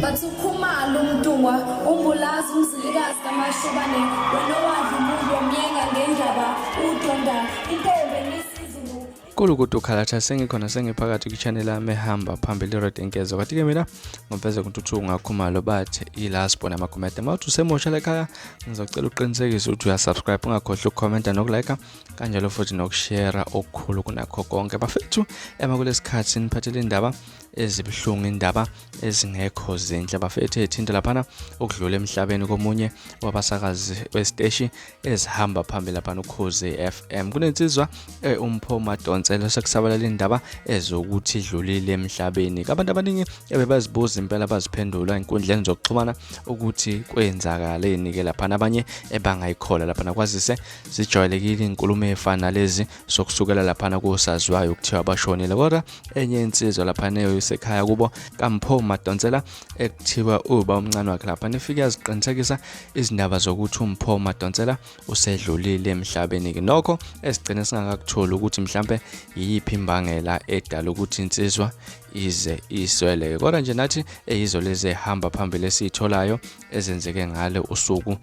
Bathi uKhumalo uMntungwa uMbulazi uMzilikazi kaMashobane wena owadla umuntu wamyenga ngendaba udonda intombi enisizulu. Kulukudu ukhalatha sengikhona sengiphakathi kwi-channel yami ehamba phambili Red Inkezo. Kanti-ke mina ngiveze kuNtuthuko ngakhumalo bathi ilasbo namakhomede. Uma uthi usemusha lekhaya ngizocela uqinisekise ukuthi uyasubscribe ungakhohlwa ukukhomenta nokulike kanjalo futhi nokushera okukhulu kunakho konke. Bafethu ema kulesikhathi niphathele indaba ezibuhlungu indaba ezingekho zinhle bafethu ethinta laphana ukudlula emhlabeni komunye wabasakazi wesiteshi ezihamba phambili laphana ukhozi FM kunensizwa eh, uMpho Madonsela sekusabalala indaba ezokuthi idlulile emhlabeni abantu abaningi ebebazibuza impela baziphendula enkundleni zokuxhumana ukuthi kwenzakaleni ke laphana abanye ebangayikhola laphana kwazise zijwayelekile inkulumo efana nalezi sokusukela laphana kosaziwayo kuthiwa bashonile kodwa enye insizwa laphana eyoyisekhaya kubo kaMpho Madonsela ekuthiwa uba umncane wakhe laphana ifike yaziqinisekisa izindaba zokuthi uMpho Madonsela usedlulile emhlabeni-ke. Nokho esigcine singakakutholi ukuthi mhlampe yiyiphi imbangela edala ukuthi insizwa ize isweleke, kodwa nje nathi eyizo lezi ehamba phambili esiyitholayo ezenzeke ngale usuku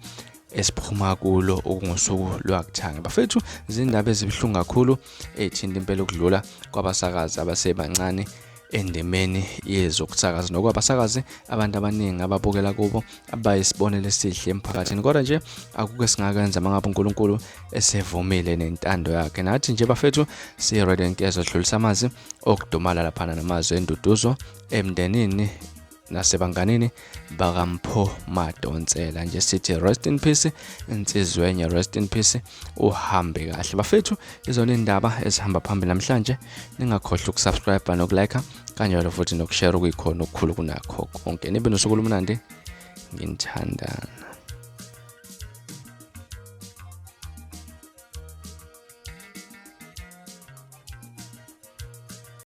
esiphuma kulo okungosuku lwakuthange. Bafethu, izindaba ezibuhlungu kakhulu ey'thinta impela ukudlula kwabasakazi abasebancane endimeni yezokusakaza nokwabasakazi abantu abaningi ababukela kubo abayisibonelo esihle emphakathini, kodwa nje akukho esingakwenza mangabe uNkulunkulu esevumile nentando yakhe. Nathi nje bafethu siyi-Radio Nkezo sidlulisa amazwi okudumala laphana namazwi enduduzo emndenini nasebanganini bakaMpho Madonsela. Nje sithi rest in peace insizwenye, rest in peace, uhambe kahle bafethu. Izona indaba ezihamba phambili namhlanje, ningakhohlwa ukusubscribe nokulike kanjalo futhi nokushare okuyikhona okukhulu kunakho konke. Nibe nosuku olumnandi, nginithanda.